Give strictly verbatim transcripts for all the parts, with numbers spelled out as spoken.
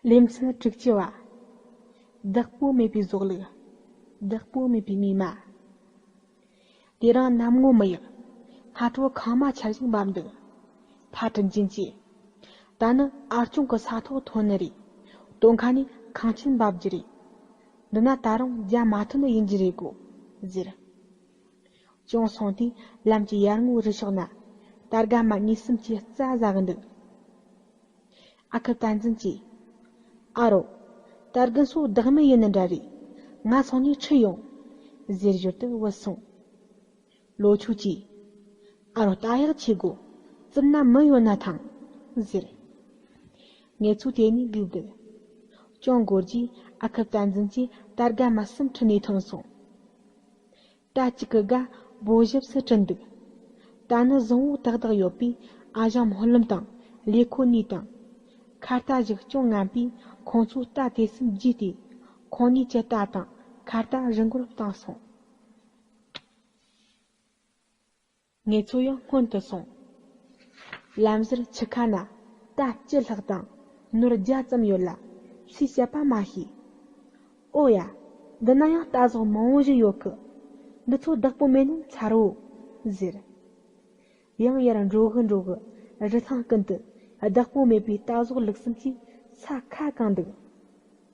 ལེ་ཚན་དྲུག་ཅུ་བ། བདག་པོ་མེད་པའི་ཟོག་ལུག་བདག་པོ་མེད་པའི་མིག་མ། དེ་རིང་གནམ་ངོ་མི་ཡག་སྔ་དྲོ་ཁང་མ་འཆར་ཞིག་འབབ་འདུག་ཕ་དྲིན་ཅན་གྱིས། ད་ནི་ཨར་ཅུང་གི་ས་ཐོག་ཐོན་ནི་རེད། སྟོན་ཁ་ནས་ཁང་ཆེན་འབབ་རྒྱུ་རེད། འདི་ན་ད་རུང་རྒྱ་མ་ཐོན་ནི་ཡིན་རྒྱུ་རེད་གོ། ཟེར། ཅུང་སོང་དུས་ལམ་གྱི་ཡར་ངོའི་རི་ཕྱོགས་ན། དར་དགའ་མ་གཉིས་གསུམ་གྱིས་རྩྭ་ཟ་གི་འདུག་ཨ་ཁུ་བསྟན་འཛིན་གྱིས། ཨ་རོ། དར་རྒན་སོ་བདག་མེད་ཡིན་ནི་འདྲ་རེད། ང་སོང་ནས་ཁྲིད་ཡོང་། ཟེར་ཞོར་དུ་བུད་སོང་། ལོ་ཆུ་གྱིས། ཨ་རོ་ལྟ་ཡག་ཆེ་གོ། རྩིབ་ན་མི་ཡོད་ན་ཐང་། ཟེར། ངེད་ཚོ་དེ་ནས་སྒུག་འདུག་ཅུང་འགོར་རྗེས་ཨ་ཁུ་བསྟན་འཛིན་གྱིས་དར་དགའ་མ་གསུམ་ཁྲིད་ནས་ཐོན་སོང་། རྟ་གཅིག་གི་སྒ་སྦོ་ཞབས་སུ་བྲིས་འདུག་ད་ནི་བཟང་བོ་ཏག་ཏག་ཡོད་པས་ཨ་ཞང་སྨོན་ལམ་དང་ལས་ཁོ་གཉིས་དང་། ཁ་རྟ་ཞིག་ཅུང་ངན་པས་ཁོང་ཚོའི་རྟ་དེ་གསུམ་བརྗེས་ཏེ། ཁོང་གཉིས་ཀྱི་རྟ་དང་ཁ་རྟ་རི་མགོར་བཏང་སོང་། ངེད་ཚོ་ཡང་སྔོན་དུ་སོང་། ལམ་ཟུར་ཆུ་ཁ་ན་རྟ་བཅུ་ལྷག་དང་ནོར་བརྒྱ་ཙམ་ཡོད་ལ། སུས་བཤད་པ་མ་ཤེས། ཨོ་ཡ། འདི་ན་ཡང་རྟ་ཟོག་མང་བོ་ཞིག་ཡོད་གི། འདི་ཚོ་བདག་པོ་མེད་ན་མཚར་བོ། ཟེར། ཡང་ཡར་འགྲོ་གི་འགྲོ་གི་རི་ཐང་ཀུན་ཏུ་བདག་པོ་མེད་པའི་རྟ་ཟོག་ལུག་གསུམ་གྱིས་ས་ཁ་གང་འདུག་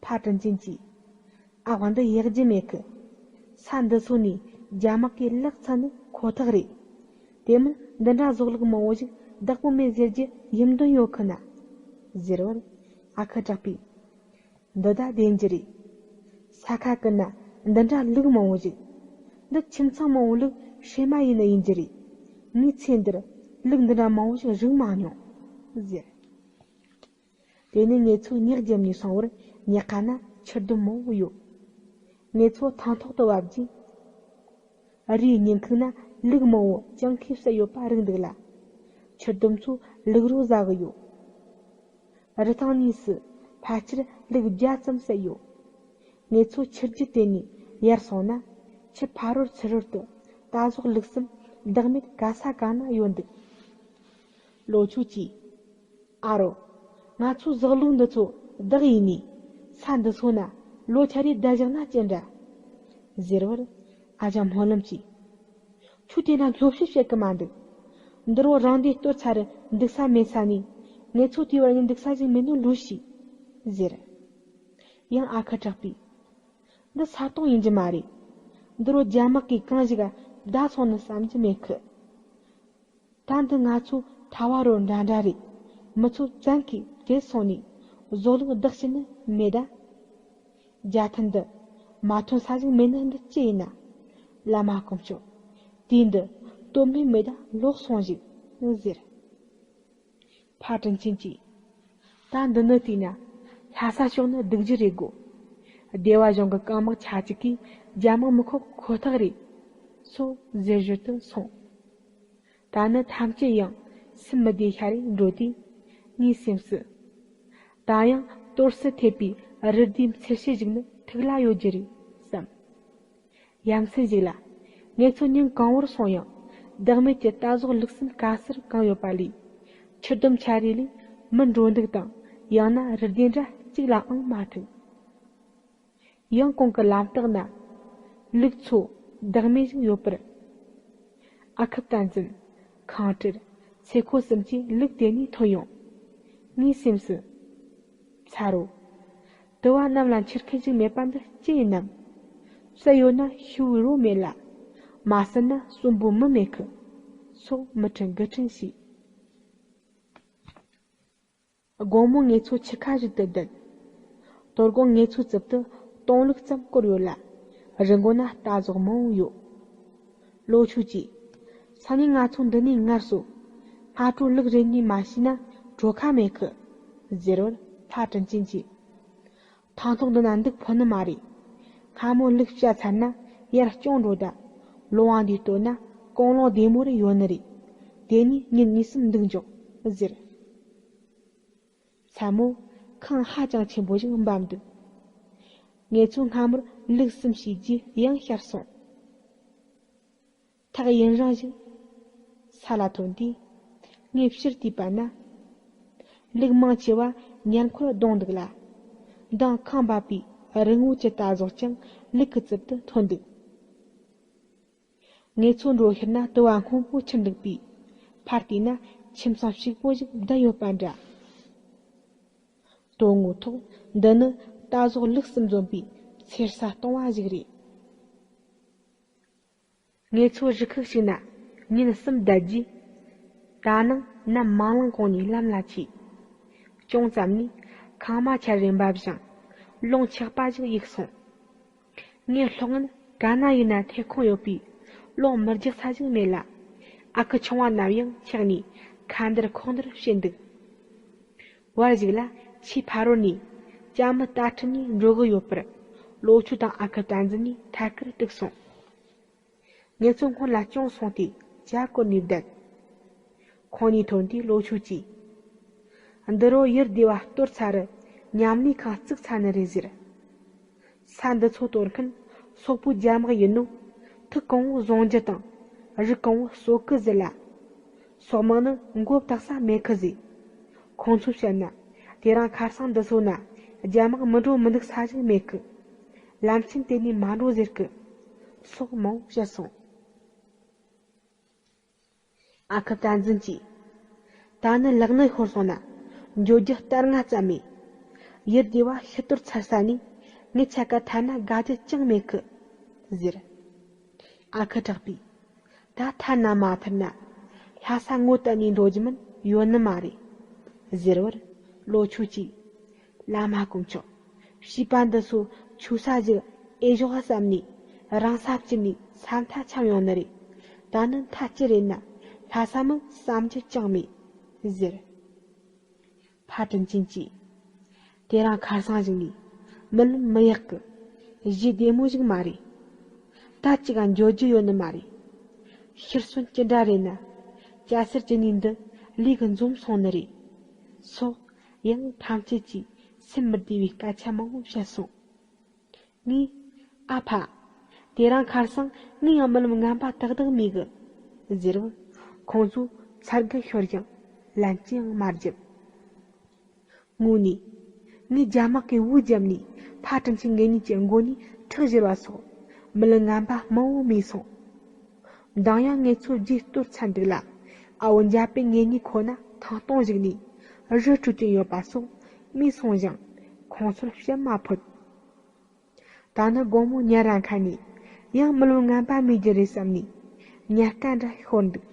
ཕ་དྲིན་ཅན་གྱིས། ཨ་བ་འདི་ཡག་རྒྱུ་མེད་གི། ས་འདི་ཚོ་ནས་རྒྱ་དམག་གིས་བརླག་ཚར་ནི་ཁོ་ཐག་རེད། དེ་མིན་འདི་འདྲ་ཟོག་ལུག་མང་བོ་ཞིག་བདག་པོ་མེད་ཟེར་རྒྱུ་ཡིན་དོན་ཡོད་གི་ན། ཟེར་བར། ཨ་ཁུ་གྲགས་པས། འདི་ད་བདེན་རྒྱུ་རེད། ས་ཁ་ཀུན་ན་འདི་འདྲ་ལུག་མང་བོ་ཞིག་འདི་ཁྱིམ་ཚང་མང་བོ་ལུག་ཧྲེ་མ་ཡིན་ནི་ཡིན་རྒྱུ་རེད། ངའི་ཚེ་འདིར་ལུག་འདི་འདྲ་མང་བོ་ཞིག་རིག་མ་མྱོང་། ཟེར། དེ་ནས་ངེད་ཚོ་ཉག་རྒྱབ་ནས་སོང་བར་ཉག་ཁ་ན་ཆུ་ལྡུམ་མང་བོ་ཡོད། ངེད་ཚོ་ཐང་ཐོག་ཏུ་བབས་རྗེས། རིའི་ཉེ་འཁོར་ན་ལུག་མང་བོ་གྱང་ཁའི་བསད་ཡོད་པ་རིག་འདུག་ལ། ཆུ་ལྡུམ་ཚོ་ལུག་རོ་ཟ་གི་ཡོད། རི་ཐང་གཉིས་སུ་ཕལ་ཆེར་ལུག་བརྒྱ་ཙམ་བསད་ཡོད། ངེད་ཚོ་ཆུ་རྒྱུད་དེ་ནས་ཡར་སོང་ན་ཆུ་ཕ་རོལ་ཚུ་རོལ་དུ་རྟ་ཟོག་ལུག་གསུམ་བདག་མེད་ག་ས་ག་ན་ཡོད་འདུག་ལོ་ཆུ་གྱིས། ཨ་རོ། ང་ཚོའི་ཟོག་ལུག་འདི་ཚོ་བདག་ཡིན་ནི། ས་འདི་ཚོ་ན་ལོ་ཆ་རེ་བསྡད་བཞག་ན་ཅི་འདྲ། ཟེར་བར། ཨ་ཞང་སྨོན་ལམ་གྱིས། ཁྱོད་དེ་ན་སློབ་ཁྲིད་བྱེད་གི་མ་འདུག་འདི་རུ་རང་སྡེ་གཏོར་ཚར་འདུག་ས་མེད་ས་ནས། ངེད་ཚོ་དེ་བར་ཡིན་འདུག་ས་ཞིག་མེད་ནོ་ལོས་ཤེས། ཟེར། ཡང་ཨ་ཁུ་གྲགས་པས། འདི་ས་སྟོང་ཡིན་རྒྱུ་མ་རེད། འདི་རུ་རྒྱ་དམག་གིས་གང་ཞིག་བདའ་སོང་ནི་བསམ་རྒྱུ་མེད་གི། ད་འདི་ང་ཚོ་ཐ་བ་རོ་འདྲ་འདྲ་རེད། མི་ཚོ་བཙན་གྱིས་བྲེལ་སོང་ནས་ཟོག་ལུག་བདག་ཤི་ནི་མེད་ད། རྒྱ་ཐན་འདི་མ་ཐོན་ས་ཞིག་མེད་ནི་འདི་ཅི་ཡིན་ན། བླ་མ་དཀོན་མཆོག་དུས་འདི་སྟོད་སྨད་མེད་ད་ལོག་སོང་ཞིག་ཟེར། ཕ་དྲིན་ཆེན་གྱིས། ད་འདི་ནི་བལྟས་ན་ལྷ་ས་ཕྱོགས་ནི་སྡུག་རྒྱུ་རེད་གོ། སྡེ་བ་གཞུང་གི་རྐང་དམག་ཆ་གཅིག་གིས་རྒྱ་དམག་མི་ཁོག་ཁོ་ཐག་རེད། སོ་ཟེར་ཞོར་དུ་སོང་། ད་ནི་ཐམས་ཅད་ཡང་སེམས་མི་བདེ་ཤ་རེ་འགྲོ་དུས། ངའི་སེམས་སུ། ད་ཡང་གཏོར་སྲིད་ཐེབས་པའི་རི་ལྡེ་མཚེར་ཤུལ་ཞིག་ནི་ཐུག་ལ་ཡོད་རྒྱུ་རེད་བསམ། ཡ་མཚན་ཞིག་ལ། ངེད་ཚོ་ཉིན་གང་བོར་སོང་ཡང་། བདག་མེད་ཀྱི་རྟ་ཟོག་ལུག་གསུམ་ག་སར་གང་ཡོད་པ་ལས། ཆུ་ལྡུམ་ཆ་རེ་ལས་མི་འགྲོ་འདུག་དང་ཡང་ན་རི་ལྡེ་འདྲ་གཅིག་ལའང་མ་ཐུག་ཡང་གོང་གི་ལམ་རྟགས་ན། ལུག་ཚོ་བདག་མེད་ཞིག་ཡོད་པར། ཨ་ཁུ་བསྟན་འཛིན། ཁང་ཁྲིར་ཚེ་ཁོ་གསུམ་གྱི་ལུག་དེ་ནས་ཐོན་ཡོང་། ངའི་སེམས་སུ། མཚར་རོ། དུ་བ་གནམ་ལ་འཁྱེར་མཁན་ཞིག་མེད་པ་འདི་ཅི་ཡིན་ནམ། བསད་ཡོད་ན་ཤི་བོའི་རོ་མེད་ལ། མ་བསད་ན་གསོན་པོའི་མི་མེད་གི། སོགས་མི་དྲན་དགུ་དྲན་བྱས། དགོང་མོ་ངེད་ཚོ་ཆུ་ཁ་བཞུར་དུ་བསྡད། དོ་དགོང་ངེད་ཚོའི་རྩིབ་ཏུ་སྟོང་ལུག་ཙམ་བསྐོར་ཡོད་ལ། རི་མགོ་ན་རྟ་ཟོག་མང་བོ་ཡོད། ལོ་ཆུ་གྱིས། སང་ཉིན་ང་ཚོ་འདི་ནས་ངལ་གསོ། སྔ་དྲོ་ལུག་རེ་གཉིས་མ་ཤི་ན་གྲོ་ཁ་མེད་གི། ཟེར་བར་ཕ་དྲིན་ཅན་གྱིས། ཐང་ཐོག་འདི་ན་འདུག་ཕོད་ནི་མ་རེད། སྔ་མོ་ལུག་བཤའ་ཚར་ན་ཡར་སྐྱོང་འགྲོ་ད། ལོ་དབང་འདིའི་སྟོད་ན་ཀོང་ལོང་བདེ་མོ་རེ་ཡོད་ནི་རེད། དེ་ནས་ཉིན་གཉིས་གསུམ་འདུག་འཇོག་ཟེར། མཚན་མོ་ཁངས་ཧ་ཅང་ཆེན་པོ་ཞིག་འབབ་འདུག་ངེད་ཚོ་སྔ་མོར་ལུག་གསུམ་ཤི་རྗེས་ཡང་ཤར་སོང་། ཐག་ཡུན་རིང་ཞིག་ས་ལ་ཐོན་དུས། ངས་ཕྱིར་བལྟས་པ་ན། ལུག་མང་ཆེ་བ་ཉལ་འཁོར་བརྡུངས་འདུག་ལ། མདངས་ཁང་འབབ་པའི་རི་སྔོ་ཅི་ལྟ་ཟོག་ཀྱང་ལུག་གི་རྩིབ་ཏུ་ཐོན་འདུག། ངེད་ཚོ་འགྲོ་ཤར་ན་དུ་བ་སྔོན་པོ་ཆུ་འགྲིག་པས། ཕར་བལྟས་ན་ཁྱིམ་ཚང་ཕྱུག་པོ་ཞིག་བསྡད་ཡོད་པ་འདྲ། དོན་ངོ་ཐོག་འདི་ནི་རྟ་ཟོག་ལུག་གསུམ་འཛོམས་པའི་གསེར་ས་སྟོང་བ་ཞིག་རེད། ངེད་ཚོ་གཞིས་ཁུག་ཞིག་ན་ཉིན་གསུམ་བསྡད་རྗེས། ད་ནངས་ནམ་མ་ལངས་གོང་ནས་ལམ་ལ་ཆས། ཅུང་ཙམ་ནས་ཁང་མ་ཆ་རེ་འབབ་ཞིང་རླུང་ཆགས་པ་ཞིག་གཡུགས་སོང་། ངའི་སློབ་ངན་ག་ན་ཡིན་ན་ཐེ་ཁུངས་ཡོད་པས་རླུང་མི་རྒྱག་ས་ཞིག་མེད་ལ། ཨ་ཁུ་ཆུང་བ་ནམ་ཡང་ཆགས་ནས་ཁ་འདར་ཁོག་འདར་བྱེད་འདུག། བར་ཞིག་ལ་ཆུའི་ཕ་རོལ་ནས་ཅ་མི་རྟ་ཁྲིད་ནས་འགྲོ་གི་ཡོད་པར། ལོ་ཆུ་དང་ཨ་ཁུ་བསྟན་འཛིན་གཉིས་ཐད་ཀར་གཏུགས་སོང་། ངེད་ཚོ་སྔོན་ལ་ཅུང་སོང་སྟེ་ཇ་བསྐོལ་ནས་བསྡད། ཁོང་གཉིས་ཐོན་དུས་ལོ་ཆུ་གྱིས། འདི་རུ་ཡུལ་སྡེ་བ་གཏོར་ཚར་རུ་མཉམ་ལས་ཁང་བཙུགས་ཚར་ནི་རེད་ཟེར། ས་འདི་ཚོ་གཏོར་མཁན་སོག་པོའི་རྒྱ་དམག་ཡིན་ནོ། ཐུག་གང་བོ་བཟུང་རྒྱུ་དང་། རིག་གང་བོ་གསོད་གི་ཟེར་ལ། སོག་དམག་ནི་མགོ་བཏགས་ས་མེད་གི་ཟེར། ཁོང་ཚོས་བཤད་ན། དེ་རིང་ཁ་སང་འདི་ཚོ་ན་རྒྱ་དམག་མི་འགྲོ་མི་འདུག་ས་ཞིག་མེད་གི། ལམ་ཆེན་དེ་ནས་མ་འགྲོ་ཟེར་གི། སོགས་མང་བོ་བཤད་སོང་། ཨ་ཁུ་བསྟན་འཛིན་གྱིས། ད་ནི་ལག་ནི་ཤོར་སོང་ན། འགྱོ་རྒྱུ་ལྟར་ང་ཙམ་མེད། ཡུལ་སྡེ་བ་ཕྱི་གཏོར་ཚར་ས་ནས་ངེད་ཆ་ག་ཐར་ན་དགའ་རྒྱུ་ཅང་མེད་གི། ཟེར། ཨ་ཁུ་གྲགས་པས། ད་ཐར་ན་མ་ཐར་ན། ལྷ་ས་ངོ་བལྟ་ནས་འགྲོ་རྒྱུ་མིན་ཡོད་ནི་མ་རེད། ཟེར་བར། ལོ་ཆུ་གྱིས། བླ་མ་དཀོན་མཆོག། བྱིས་པ་འདི་ཚོ་ཆོས་ས་ཞིག་ཨེ་ཞོག་བསམ་ནས་རང་ས་བཅུད་ནས་ས་མཐའ་འཁྱམས་ཡོང་ནི་རེད། ད་ནི་མཐའ་ཅི་རེད་ན་ལྷ་ས་མིན་བསམ་རྒྱུ་ཅང་མེད། ཟེར། ཕ་དྲིན་ཅན་གྱིས། དེ་རིང་ཁ་སང་ཞིག་ནས་རྨི་ལམ་མི་ཡག་གི། གཞི་བདེ་མོ་ཞིག་མ་རེད། ད་ཅིག་ག་འགྱོ་རྒྱུ་ཡོད་ནི་མ་རེད། ཤི་གསོན་ཅི་འདྲ་རེད་ན། སྐྱ་སེར་གྱི་ནི་འདི་ལས་གི་འཛོམས་སོང་ནི་རེད། སོགས་ཡང་ཐམས་ཅད་ཀྱིས་སེམས་མི་བདེ་བའི་སྐད་ཆ་མང་བོ་བཤད་སོང་། ངས། ཨ་ཕ། དེ་རིང་ཁ་སང་ངས་ཡང་རྨི་ལམ་ངན་པ་ཏག་ཏག་རྨིས་གི། ཟེར་བར། ཁོང་ཚོ་ཚར་གི་ཤོར་ཡང་ལན་ཅི་ཡང་མ་བརྒྱབ། དངོས་གནས། ངས་རྒྱ་དམག་གི་འུར་བརྒྱབ་ནས་ཕ་དྲིན་ཆེན་ངེད་གཉིས་ཀྱི་མགོ་ནས་ཁྲག་བཞུར་བ་སོགས་རྨི་ལམ་ངན་པ་མང་བོ་རྨིས་སོང་། མདང་ཡང་ངེད་ཚོ་རྗེས་གཏོར་ཚར་འདུག་ལ། ཨ་བོ་འཇའ་པེ་ངེད་གཉིས་ཁོ་ན་ཐང་སྟོང་ཞིག་ནས་རི་བྲོས་ཀྱིན་ཡོད་པ་སོགས་རྨིས་སོང་ཞིང་ཁོང་ཚོར་བཤད་མ་ཕོད། ད་ནི་དགོང་མོ་ཉལ་རན་ཁ་ནས་ཡང་རྨི་ལམ་ངན་པ་རྨིས་རྒྱུ་རེད་བསམ་ནས་ཉལ་ཁ་འདྲ་ཤོར་འདུག།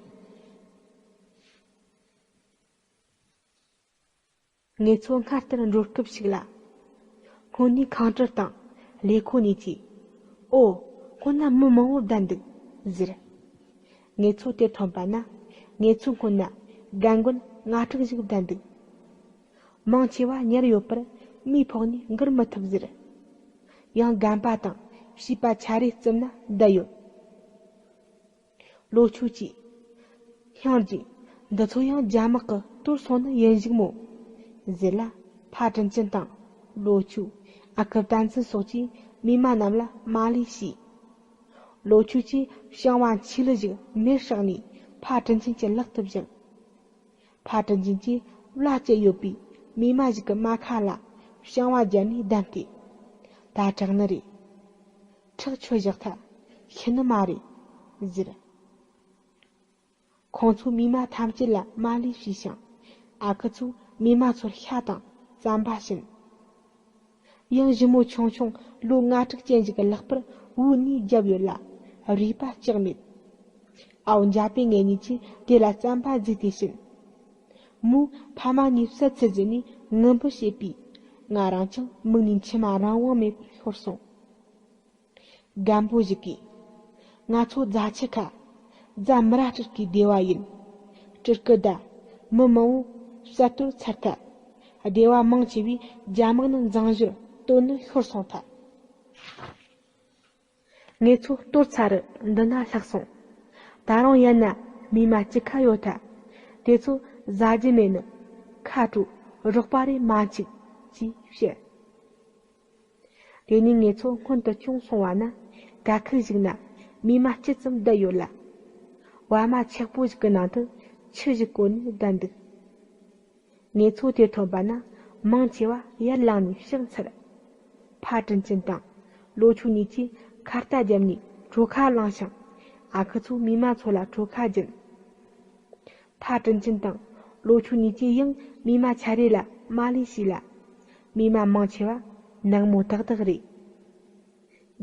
ངེད་ཚོ་སྔར་ལྟར་འགྲོ་སྐབས་ཤིག་ལ། སྔོན་ནས་ཁང་ཁྲུར་དང་ལས་ཁོ་ནས་ཀྱིས། ཨོ། སྔོན་ན་མི་མང་བོ་བསྡད་འདུག་ཟེར། ངེད་ཚོ་དེར་ཐོན་པ་ན། ངེད་ཚོའི་སྔོན་ན་རྒན་རྒོན་ལྔ་དྲུག་ཞིག་བསྡད་འདུག། མང་ཆེ་བ་ཉལ་ཡོད་པར་མིའི་ཕོག་ནས་འགུལ་མི་ཐུབ་ཟེར། ཡང་རྒན་པ་དང་བྱིས་པ་ཆ་རེ་རྩིབ་ན་བསྡད་ཡོད། ལོ་ཆུ་གྱིས། སྙིང་རྗེ། འདི་ཚོ་ཡང་རྒྱ་དམག་གིས་གཏོར་སོང་ནི་ཡིན་ཞིག་མོ། ཟེར་ལ། ཕ་དྲིན་ཅན་དང་། ལོ་ཆུ། ཨ་ཁུ་བསྟན་འཛིན་སོགས་ཀྱིས་མི་མ་རྣམས་ལ་མ་ལས་བྱས། ལོ་ཆུ་གྱིས་བྱང་བ་མཆིལ་ལི་ཞིག་མེར་བསྲེགས་ནས་ཕ་དྲིན་ཅན་གྱི་ལག་ཏུ་བཞག། ཕ་དྲིན་ཅན་གྱིས་བླ་བཅད་ཡོད་པའི་མི་མ་ཞིག་གི་རྨ་ཁ་ལ་བྱང་བ་བརྒྱབ་ནས་བསྡམས་ཏེ། ད་དྲག་ནི་རེད། ཁྲག་ཆོད་བཞག་ཐལ། ཤི་ནི་མ་རེད། ཟེར། ཁོང་ཚོས་མི་མ་ཐམས་ཅད་ལ་མ་ལས་བྱས་ཤིང་། ཨ་ཁུ་ཚོས་མི་མ་ཚོར་ཤ་དང་རྩམ་པ་བྱིན། ཡང་ཞི་མོ་ཆུང་ཆུང་ལོ་ལྔ་དྲུག་ཅན་ཞིག་གི་ལག་པར་འུར་ནས་བརྒྱབ་ཡོད་ལ། རུས་པ་ལྕགས་མེད། ཨའོ་འཇའ་པེ་ངེད་གཉིས་ཀྱིས་དེ་ལ་རྩམ་པ་བརྫིས་ཏེ་བྱིན། མོས་ཕ་མ་གཉིས་བསད་ཚུལ་བརྗོད་ནས་ངུ་འབོད་བྱེད་པས། ང་རང་ཀྱང་མིག་ནས་མཆི་མ་རང་དབང་མེད་པར་ཤོར་སོང་། རྒན་པོ་ཞིག་གིས། ང་ཚོ་རྫ་ཆུ་ཁ། རྫ་མི་ར་སྤྲུལ་སྐུའི་སྡེ་བ་ཡིན། སྤྲུལ་སྐུ་ད། མི་མང་བོ་བསད་གཏོར་ཚར་ཐལ། སྡེ་བ་མང་ཆེ་བས་རྒྱ་དམག་ནི་འཛིང་ཞོར་གཏོར་ནི་ཤོར་སོང་ཐལ། ངེད་ཚོ་གཏོར་ཚར་རུ་འདི་ན་ལྷག་སོང་། ད་རུང་ཡན་ན་མི་མ་ཅི་ཁ་ཡོད་ཐལ། དེ་ཚོ་ཟ་རྒྱུ་མེད་ནི། ཁ་དྲོ་རོགས་པ་རེ་མ་འཆིག་ཅེས་བཤད། དེ་ནས་ངེད་ཚོ་སྔོན་དུ་ཅུང་སོང་བ་ན། ག་ཁུག་ཞིག་ན་མི་མ་སྤྱི་ཙམ་བསྡད་ཡོད་ལ། བ་མ་ཆག་པོ་ཞིག་གི་ནང་དུ་ཆུ་ཞིག་བསྐོལ་ནས་བསྡད་འདུག། ངེད་ཚོ་དེར་ཐོན་པ་ན་མང་ཆེ་བ་ཡར་ལངས་ནས་ཕྱག་འཚལ། ཕ་དྲིན་ཅན་དང་ལོ་ཆུང་གཉིས་ཀྱིས་ཁ་རྟ་བརྒྱབ་ནས་གྲོ་ཁ་བླངས་ཤིང་། ཨ་ཁུ་ཚོ་མི་མ་ཚོ་ལ་གྲོ་ཁ་སྦྱིན། ཕ་དྲིན་ཅན་དང་ལོ་ཆུང་གཉིས་ཀྱིས་ཡང་མི་མ་ཆ་རེ་ལ་མ་ལས་ཞིག་ལ། མི་མ་མང་ཆེ་བ་ནག་མོ་ཏག་ཏག་རེད།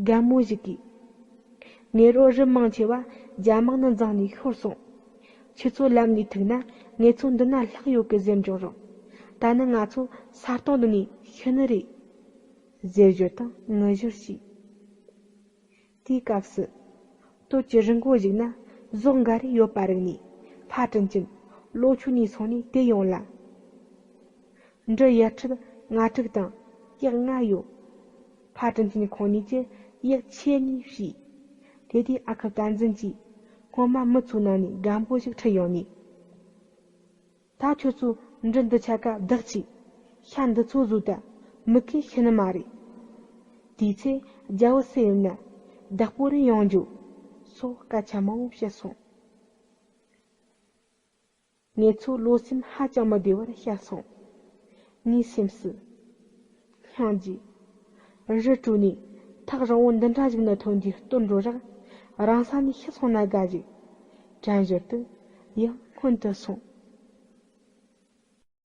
རྒན་མོ་ཞིག་གིས། ངེད་རོ་རི་མང་ཆེ་བ་རྒྱ་དམག་ནང་འཛིང་ནས་ཤོར་སོང་། ཁྱེད་ཚོ་ལམ་ནས་ཐུག་ན་ངེད་ཚོ་འདི་ན་ལྷག་ཡོད་གི་ཟེར་འབྱུང་རོགས། ད་ནི་ང་ཚོ་ས་སྟོང་འདི་ནས་ཤི་ནི་རེད། ཟེར་ཞོར་དང་ངུ་ཞོར་བྱས། དེའི་སྐབས་སུ། སྟོད་ཀྱི་རི་མགོ་ཞིག་ན་ཟོག་འགའ་རེ་ཡོད་པ་རིག་ནས། ཕ་དྲིན་ཅན་ལོ་ཆུང་གཉིས་སོང་ནས་དེ་ཡོང་ལ། འབྲུ་ཡར་ཁྲི་ལྔ་དྲུག་དང་གཡག་ལྔ་ཡོད། ཕ་དྲིན་ཅན་ཁོང་གཉིས་ཀྱིས་གཡག་ཆེ་གཉིས་བྱས། དེ་དུས་ཨ་ཁུ་བསྟན་འཛིན་གྱིས་སྔོན་མ་མི་ཚོའི་ནང་ནས་རྒན་པོ་ཞིག་ཁྲིད་ཡོང་ནས། ད་ཁྱོད་ཚོས་འབྲུ་འདི་ཆ་ག་བདག་གཅིག་ཤ་འདི་ཚོ་བཟོས་ད། མི་གིས་ཤི་ནི་མ་རེད། དེའི་ཚེ་རྒྱལ་བོ་སུ་ཡིན་ན་བདག་པོ་རེ་ཡོང་རྒྱུ། སོགས་སྐད་ཆ་མང་བོ་བཤད་སོང་། ངེད་ཚོ་བློ་སེམས་ཧ་ཅང་མི་བདེ་བར་བཤད་སོང་། ངའི་སེམས་སུ། སྙིང་རྗེ། རི་བྲོས་ནས་ཐག་རིང་བོ་འདི་འདྲ་ཞིག་ན་ཐོན་དུས་སྟོན་འགྲོ་རག་རང་ས་ནས་ཤི་སོང་ན་དགའ་ཞིག་དྲན་ཞོར་དུ་ཡང་སྔོན་དུ་སོང་།